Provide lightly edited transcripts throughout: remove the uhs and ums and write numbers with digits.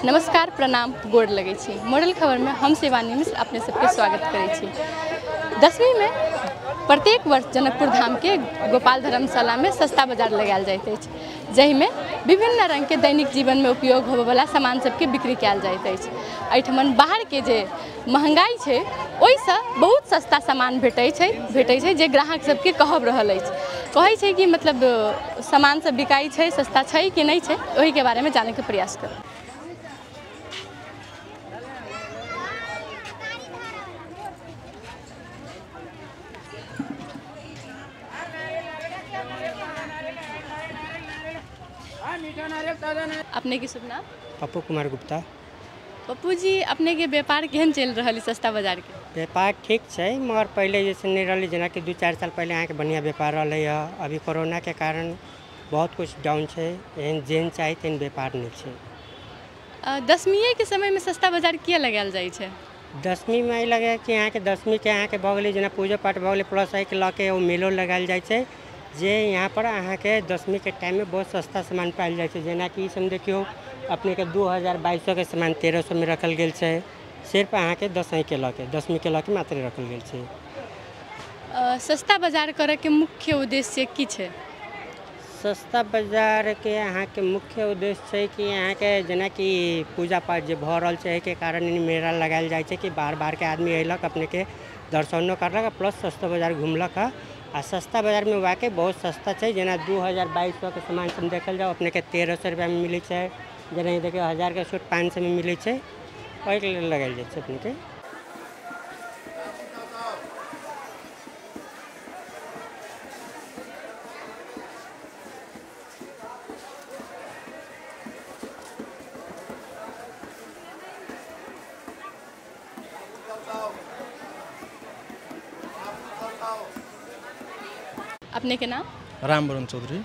नमस्कार, प्रणाम, गोड़ लगै छी। मॉडल खबर में हम शिवानी मिश्र अपने सबके स्वागत करै छी। दसवीं में प्रत्येक वर्ष जनकपुर धाम के गोपाल धर्मशाला में सस्ता बाजार लगायल जाइत अछि, जाहिमे विभिन्न रंग के दैनिक जीवन में उपयोग होबयवला सामान सबके बिक्री कयल जाइत अछि। एहिठमन बाहर के जे महंगाई छै ओहिसँ बहुत सस्ता सामान भेटै छै जे ग्राहक सबके कहब रहल अछि। कहै छै कि मतलब सामान सब बिकाइ छै, सस्ता छै कि नहि छै, ओहिके बारेमे जानैके प्रयास करू। अपने की शुभ नाम? पप्पू कुमार गुप्ता। पप्पू जी, अपने के व्यापार केहन चलि रहल है सस्ता बाजार के? व्यापार ठीक छै, मगर पहले जैसे नहीं रही, जेनाकि 2-4 साल पहले अहाँके बढ़िया व्यापार रहा है। अभी कोरोना के कारण बहुत कुछ डाउन छै, एहन जेहन चाही तेहन व्यापार नहीं छै। दसमीए के समय में सस्ता बाजार किया लगायल जाइ छै? दसवीं में एहि लगे कि अहाँके दसवीं के अहाँके भऽ गेलै, जेना पूजो पाठ भऽ गेलै, प्लस एहिके लऽ के मेलो लगायल जाइ छै, जे यहाँ पर अहाँके दसवीं के टाइम में बहुत सस्ता सामान पायल जाइ छै। जेनाकि ई सब देखियौ, अपने के 2000-2200 के सामान 1300 में रखल गेल छै, सिर्फ अहाँके दसवीं के लऽ के, दसवीं के लऽ के मात्र रखल गेल छै। सस्ता बाजार करैके मुख्य उद्देश्य की छै? सस्ता बाजार के अहाँके मुख्य उद्देश्य छै कि अहाँके जेनाकि पूजा पाठ जे भऽ रहल छै, एहिके कारण मेला लगायल जाइ छै कि बाहर बाहरके आदमी अयलक, अपनेके दर्शनो करलक, प्लस सस्ता बाजार घुमलक। आ सस्ता बाजारमे वाकई बहुत सस्ता छै, जेना 2000-2200 के सामान सब देखल जाउ अपनेके 1300 रुपैआमे मिलै छै, जेना देखियौ 1000 के सूट 500 में मिलै छै, ओहिके लेल लगायल जाइ छै अपनेके। अपने के नाम? रामवरण चौधरी।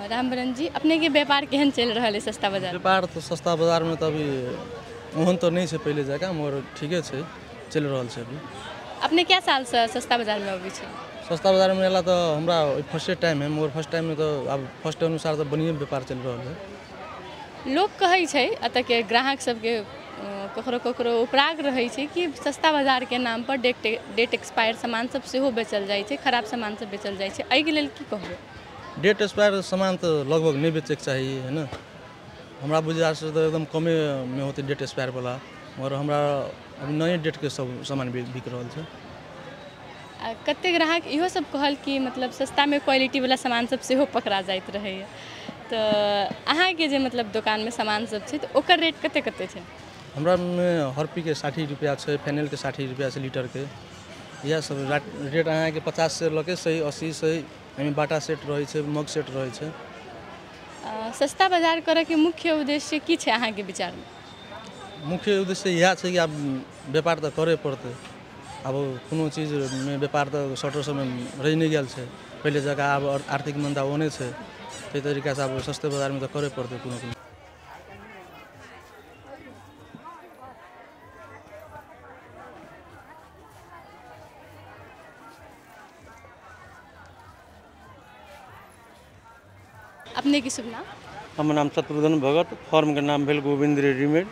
रामवरण जी, अपने के व्यापार केहन चलि रहल है सस्ता बाजार? व्यापार तो सस्ता बाजार में तो अभी ओहन तो नहीं छै पहले जकाँ, मगर ठीके छै, चलि रहल छै अभी। अपने क्या साल से सस्ता बाजार में अबै छै? सस्ता बाजार में अयला तो हमरा फर्स्टे टाइम है, मगर फर्स्ट टाइम में तो आब फर्स्ट अनुसार तो बढ़िया व्यापार चलि रहल है। लोक कहै छै एतऽ के ग्राहक सबके ककरो ककरो उपराग रहै छै कि सस्ता बाजारके नाम पर डेट एक्सपायर सामान सब सेहो बेचल जाइ छै, खराब सामान सब बेचल जाइ छै, एहिके लेल की कहबै? डेट एक्सपायर सामान तऽ लगभग नहि बेचैके चाही है ने, हमरा बुझासँ तऽ एकदम कमेमे होतै डेट एक्सपायर वाला, मगर हमरा अभी नए डेटके सब सामान बिक रहल छै। आ कतेक ग्राहक इहो सब कहल कि मतलब सस्तामे क्वालिटीवला सामान सब सेहो पकड़ा जाइत रहैए, तऽ अहाँके जे मतलब दोकानमे सामान सब छै तऽ ओकर रेट कते कते छै? हमरा मे हरपीके 60 रुपैआ छै, फेनेलके 60 रुपैआ छै लीटरके, इएह सब रेट अहाँके 50 से लऽ के 180 100, एहिमे बाटा सेट रहै छै, मग सेट रहै छै। सस्ता बाजार करैके मुख्य उद्देश्य की छै अहाँके विचारमे? मुख्य उद्देश्य इएह छै कि आब व्यापार तऽ करय पड़तै, आब कोनो चीजमे व्यापार तऽ शटर सबमे रहि नहि गेल छै पहिले जकाँ, आब आर्थिक मंदा ओहने छै, ताहि तरीकासँ आब सस्ते बाजारमे तऽ करय पड़तै कोनो कोनो। अपने की शुभ नाम? हमर नाम शत्रुघ्न भगत, फॉर्म के नाम भेल गोविंद रेडीमेड।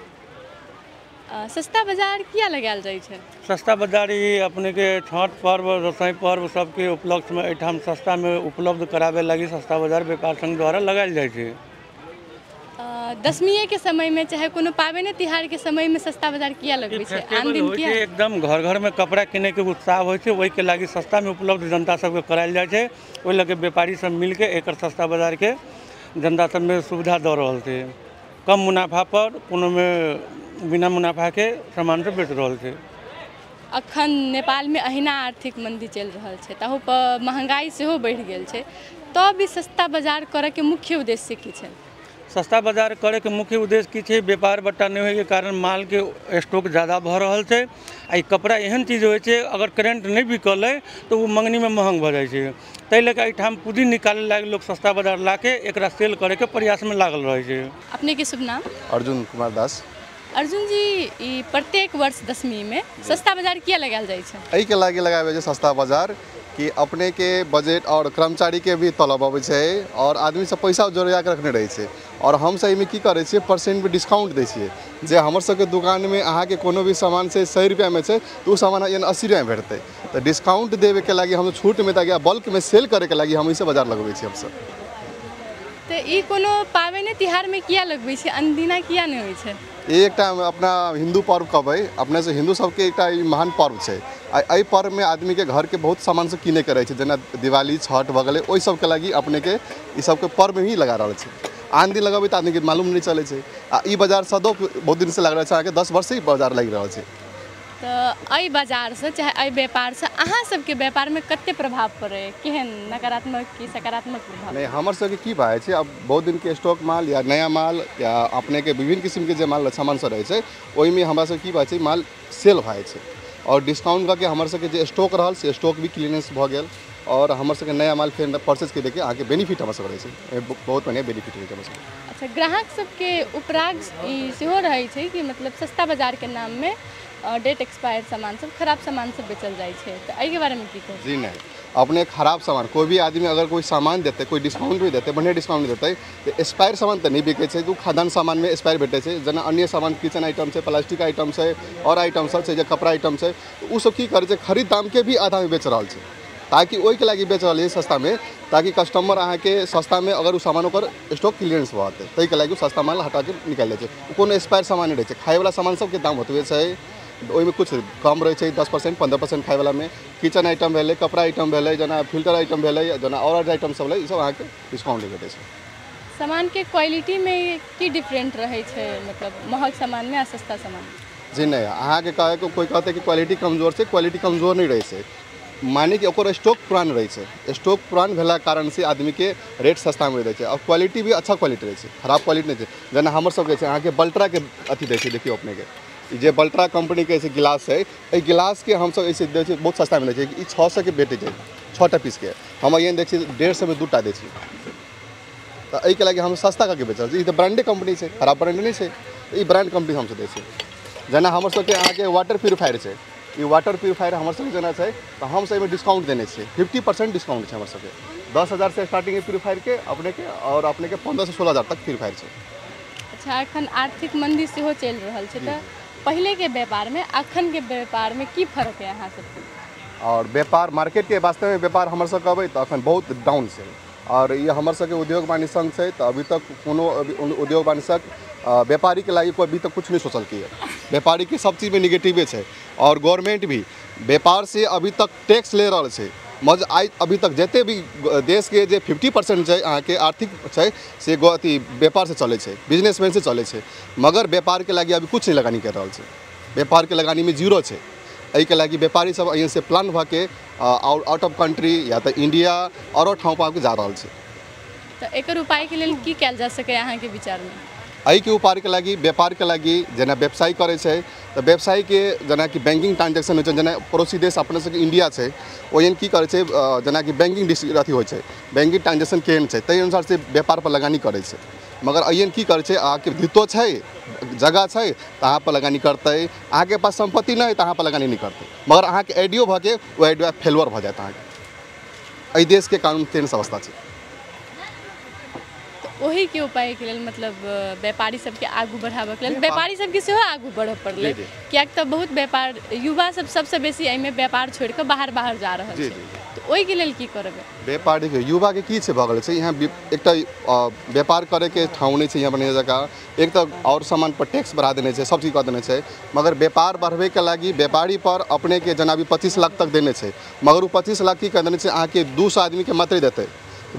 सस्ता बाजार किया लगायल जाइ छै? सस्ता बाजार ई अपने के छठ पर्व, दसई पर्व सबके उपलक्ष्य में एहिठाम सस्ता में उपलब्ध कराबे लागी सस्ता बाजार व्यापार संघ द्वारा लगायल जाइ छै। दसमीए के समय में चाहे कोनो पाबनि तिहार के समय में सस्ता बाजार किया लगबै छै? आन दिन किया? एकदम घर घर में कपड़ा किने के उत्साह होइ छै, ओहि के लागी सस्ता में उपलब्ध जनता सबके करायल जाइ छै, ओहि लऽ के व्यापारी सब मिलके एकर सस्ता बाजार के जनता सब में सुविधा दऽ रहल छै, कम मुनाफा पर, कोनो में बिना मुनाफा के सामान सब बेच रहल छै। अखन नेपाल में अहिना आर्थिक मंदी चलि रहल छै, ताहू पर महंगाई सेहो बढ़ि गेल छै, तब भी सस्ता बाजार करैके मुख्य उद्देश्य की छै? सस्ता बाजार करैके मुख्य उद्देश्य की छै, व्यापार बट्टा नहि होइके कारण मालके स्टॉक ज़्यादा भऽ रहल छै, आ ई कपड़ा एहन चीज होइ छै अगर करेंट नहि बिकलै तऽ ओ मँगनीमे महग भऽ जाइ छै, ताहि लऽ कऽ एहिठाम पूँजी निकालै लागी लोक सस्ता बाजार लाके एकरा सेल करैके प्रयासमे लागल रहै छै। अपने के शुभ नाम? अर्जुन कुमार दास। अर्जुन जी, ई प्रत्येक वर्ष दसमी में सस्ता बाजार किया लगायल जाइ छै? एहिके लागि लगाबै छै सस्ता बाजार कि अपने के बजट और कर्मचारी के भी तलब अबै छै और आदमी सब पैसा जोड़िया के रखने रहै छै। और हमसब एहिमे की करै छियै, परसेंट पे डिस्काउंट दै छियै। जे हमर सबके दुकानमे अहाँके कोनो भी सामान छै 100 रुपैआमे छै तऽ ओ सामान 80 रुपैआमे भेटतै। तऽ डिस्काउंट देबेके लागि हम छूटमे ताकि बल्कमे सेल करैके लागि हम एहिसँ बाजार लगबै छियै हमसब। तऽ ई कोनो पाबनि तिहारमे किया लगबै छै, अनदिना किया नहि होइ छै? ई एकटा अपना हिन्दू पर्व कहबै, अपने से हिन्दू सबके एकटा ई महान पर्व छै। आ एहि पर्वमे आदमीके घरके बहुत सामान सब किनैके रहै छै, जेना दिवाली छठ भऽ गेलै, ओहि सबके लागि अपनेके ई सबके पर्व ही लगा रहल छै। आन दिन लगेबै तऽ आदमीके मालूम नहि चलै छै। आ ई बाजार सदो बहुत दिनसँ लागि रहल छै, अहाँके 10 वर्षसँ ई बाजार लागि रहल छै। तऽ एहि बाजारसँ चाहे एहि व्यापारसँ अहाँ सबके व्यापारमे कते प्रभाव पड़ै, केहन नकारात्मक कि सकारात्मक प्रभाव? नहि, हमर सबके की भए छै, अब बहुत दिनके स्टॉक माल या नया माल या अपनेके विभिन्न किसिमके जे माल सामान सब रहै छै, ओहिमे हमरा सबके की भए छै, माल सेल भए छै और डिस्काउंट कऽ के हमर सबके जे स्टॉक रहल से स्टॉक भी क्लीनेस भऽ गेल और हमर सबके नया माल फेर परचेज के देके अहाँके बेनिफिट हमर सबके रहै छै, बहुत बढ़िआँ बेनिफिट होइ छै हमर सबके। अच्छा, ग्राहक सबके उपराग ई सेहो रहै छै कि मतलब सस्ता बाजारके नाममे डेट एक्सपायर सामान सब, खराब सामान सब बेचल जाइ छै, तऽ एहिके बारेमे की कहू? जी नहीं, अपने खराब सामान कोई भी आदमी अगर कोई सामान देतै, कोई डिस्काउंट भी देतै, बढ़िआँ डिस्काउंट देतै, तऽ एक्सपायर सामान तऽ नहि बिकै छै। ओ खाद्यान्न सामानमे एक्सपायर भेटै छै, जेना अन्य सामान किचन आइटम छै, प्लास्टिक आइटम छै और आइटम सब छै, जे कपड़ा आइटम छै, ओ सब की करै छै, खरीद दामके भी आधामे बेच रहल छै, ताकि ओहिके लागि बेच रहल छै सस्तामे, ताकि कस्टमर अहाँके सस्तामे अगर ओ सामान ओकर स्टॉक क्लियरेंस भऽ जेतै, ताहिके लागि ओ सस्ता माल हटाके निकालि दै छै। ओ कोनो एक्सपायर सामान नहि रहै छै। खायवला सामान सबके दाम ओतबे छै, ओहिमे किछु कम रहै छै, 10% 15% खायवलामे। किचन आइटम भेलै, कपड़ा आइटम भेलै, जेना फिल्टर आइटम भेलै, जेना आओर आइटम सब भेलै, ई सब अहाँके डिस्काउंट भेटै छै। सामानके क्वालिटीमे की डिफरेंट रहै छै, मतलब महग सामानमे आ सस्ता सामानमे? जी नहि, अहाँके कहैके कोइ कहतै कि क्वालिटी कमजोर छै, क्वालिटी कमजोर नहि रहै छै, माने कि ओकर स्टॉक पुरान रहै छै। स्टॉक पुरान भेलाके कारणसँ आदमीके रेट सस्तामे दै छै और क्वालिटी भी अच्छा क्वालिटी रहै छै, खराब क्वालिटी नहि छै। जेना हमर सबके छै अहाँके बल्ट्राके अथी दै छै, देखियौ अपनेके ई जे बल्ट्रा कंपनीके जे गिलास है, एहि गिलासके हमसब एहिसँ दै छियै, बहुत सस्तामे दै छियै। ई 600के भेटै छै 6टा पीसके, हम एहन दै छियै 150मे 2टा दै छियै। तऽ एहिके लागि हम सस्ता कऽ के बेच रहल छी। ई तऽ ब्रांडे कंपनी छै, खराब ब्रांड नहि छै, ई ब्रांड कंपनी हमसब दै छियै। जेना हमर सबके अहाँके वाटर प्यूरिफायर छै, ई वाटर प्यूरिफायर हमर सबके जेना छै तऽ हमसब एहिमे डिस्काउंट देने छियै, 50% डिस्काउंट छै हमर सबके। 10,000 से स्टार्टिंग प्यूरिफायरके अपनेके और अपनेके 15 से 16 हजार तक प्यूरिफायर छै। अच्छा, एखन आर्थिक मंदी सेहो चलि रहल छै, तऽ पहिलेके व्यापारमे अखनके व्यापारमे की फर्क है अहाँ सबके? और व्यापार मार्केटके वास्तवमे व्यापार हमर सब कहबै तऽ अखन बहुत डाउन छै। और ई हमर सबके उद्योग वाणिज्य संघ छै, तऽ अभी तक कोनो उद्योग वाणिज्य संघ व्यापारीके लागि अभी तक कुछ नहि सोचलकै। व्यापारीके सब चीजमे निगेटिवे छै और गवर्नमेंट भी व्यापार से अभी तक टैक्स ले रहल छै। मज आइ अभी तक जते भी देशके जे 50% छै अहाँके आर्थिक छै से अथी व्यापार से चलै छै, बिजनेसमैन से चलै छै, मगर व्यापारके लागि अभी कुछ नहि लगानी कर रहल छै। व्यापारके लगानीमे जीरो छै। एहिके लागि व्यापारी सब एहिसँ प्लान भऽ के आउट ऑफ कंट्री या तऽ इंडिया औरो ठाउँ पर जा रहल छै। तऽ एकर उपायके लेल की कयल जा सकै अहाँके विचारमे? एहिके उपायके लागि व्यापारके लागि जेना व्यवसाय करै छै तऽ व्यवसायके जेनाकि बैंकिंग ट्रांजेक्शन होइ छै, जेना पड़ोसी देश अपना सबके इंडिया छै, ओहन की करै छै, जेनाकि बैंकिंग अथी होइ छै, बैंकिंग ट्रांजेक्शन केहन छै ताहि अनुसार से व्यापार पर लगानी करै छै। मगर एहन की करै छै, अहाँके धितो छै, जगह छै तऽ अहाँ पर लगानी करतै, अहाँके पास सम्पत्ति नहि तऽ अहाँ पर लगानी नहि करतै, मगर अहाँके आइडियो भऽ के ओ आइडिया फेलुअर भऽ जायत अहाँके। एहि देशके कानून तेहन अवस्था छै। ओहिके उपायके लेल मतलब व्यापारी सबके आगू बढ़ाबऽके लेल व्यापारी सबके सेहो आगू बढ़ऽ पड़लै, कियाक तऽ बहुत व्यापार युवा सब सबसँ बेसी एहिमे व्यापार छोड़ि कऽ बाहर बाहर जा रहल छै, तऽ ओहिके लेल की करबै? व्यापार देखियौ युवाके की छै भऽ गेल छै, यहाँ एकटा व्यापार करैके ठाउँ नहि छै यहाँ बढ़िआँ जकाँ। एक तऽ आओर सामान पर टैक्स बढ़ा देने छै, सब चीज कऽ देने छै, मगर व्यापार बढ़बैके लागि व्यापारी पर अपनेके जेना अभी 25 लाख तक देने छै, मगर ओ 25 लाख की कऽ देने छै अहाँके 200 आदमीके मात्रे देतै।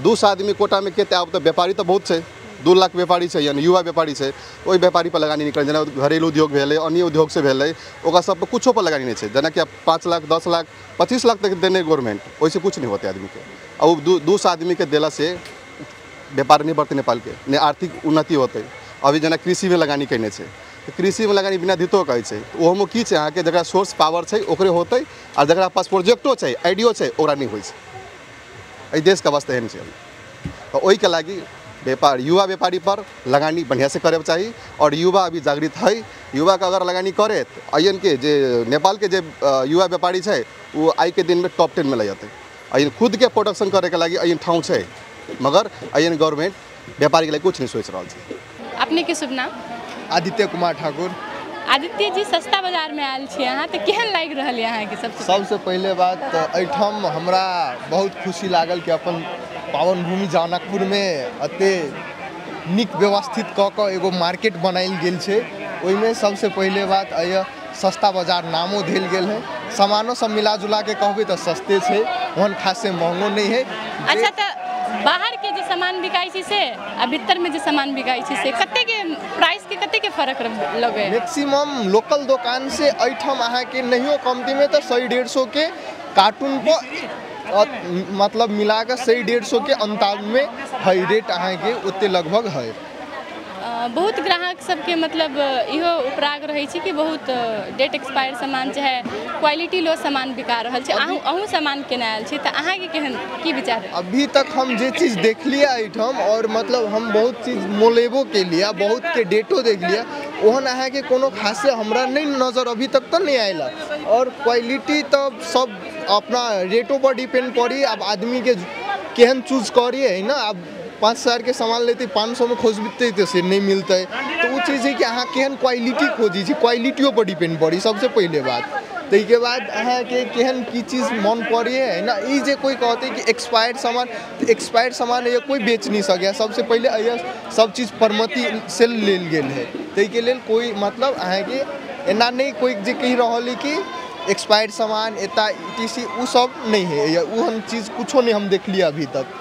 200 आदमी कोटामे के आब तऽ व्यापारी तऽ बहुत छै, 2 लाख व्यापारी छै यानी युवा व्यापारी छै, ओहि व्यापारी पर लगानी नहि करै। जेना घरेलू उद्योग भेलै, अन्य उद्योग से भेलै, ओकरा सब पर कुछो पर लगानी नहि छै। जेनाकि आब 5 लाख 10 लाख 25 लाख तक देने गवर्नमेंट, ओहिसँ कुछ नहि होतै आदमीके। आ ओ 200 आदमीके देलासँ व्यापार नहि बढ़तै नेपालके, नहि आर्थिक उन्नति होतै। अभी जेना कृषिमे लगानी कयने छै, तऽ कृषिमे लगानी बिना धितो कहै छै, ओहोमे की छै अहाँके जकरा सोर्स पावर छै ओकरे होतै, आ जकरा पास प्रोजेक्टो छै आइडियो छै ओकरा नहि होइ छै। एहि देशके अवस्था एहन छै। तऽ ओहिके लागि व्यापार युवा व्यापारी पर लगानी बढ़िआँ से करैके चाही। और युवा अभी जागृत है, युवाके अगर लगानी करे तऽ अयन के जे नेपालके जे युवा व्यापारी छै ओ आइके दिनमे टॉप 10 में लऽ जेतै। एहन खुदके प्रोडक्शन करैके लागि एहन ठाउँ छै, मगर एहन गवर्नमेंट व्यापारीके लागि कुछ नहीं सोचि रहल छै। अपने के शुभ नाम? आदित्य कुमार ठाकुर। आदित्य जी, सस्ता बाजार में आयल छी अहाँ, तऽ केहन लागि रहल यऽ अहाँके? सबसे पहिले बात तऽ एहिठाम हमरा बहुत खुशी लागल कि अपन पावन भूमि जनकपुर में एते नीक व्यवस्थित कऽ कऽ एगो मार्केट बनायल गेल छै। ओहिमे सबसे पहिले बात एहि सस्ता बाजार नामो देल गेल है, सामानो सब मिला जुला के कहबै तऽ सस्ते छै, ओहन खासे महंगो नहीं है। अच्छा, तऽ बाहर के जे सामान बिकाइ छै से आ भीतर में जे सामान बिकाइ छै से कते के प्राइस के कते के फर्क लगे? मैक्सिमम लोकल दोकान से एहिठाम अहाँके नहियो कमती में तऽ 100-150 के कार्टून पर मतलब मिला कऽ 100-150 के अंताज में है रेट अहाँके ओते लगभग है। बहुत ग्राहक सबके मतलब इहो उपराग रहै छै कि बहुत डेट एक्सपायर सामान चाहे क्वालिटी लो सामान बिका रहल छै। अहूँ सामान केने आयल छी तऽ अहाँके केहन की विचार है? अभी तक हम जे चीज़ देख लिया एहिठाम और मतलब हम बहुत चीज़ मोलेबो के लिया, बहुत के डेटो देख लिया, ओहन अहाँके कोनो खासे हमरा नहीं नजर अभी तक तऽ नहीं आयल। और क्वालिटी तऽ सब अपना रेटो पर डिपेंड पड़ी, अब आदमी के केहन चूज करी है ना। अब 5,000 के सामान लेते 500 में खोजते तो से नहीं मिलते, तो वो चीज़ है कि अहाँ केहन क्वालिटी खोजी छी, क्वालिटियो पर डिपेंड पड़ी सबसे पहले बात। ताहिके बाद अहाँके केहन की चीज़ मन पड़ी है ना। ई जे कोई कहते कि एक्सपायर्ड सामान, तो एक्सपायर्ड सामान ये कोई बेच नहीं सके, सबसे पहले यह सब चीज़ परमति से लेल गेल है। ताहिके लेल कोई मतलब अहाँके एना नहीं कोई जे कहि रहल है कि एक्सपायर्ड सामान एता ई टी सी, उ सब नहीं है, ओहन चीज़ कुछो नहीं हम देखलिए अभी तक।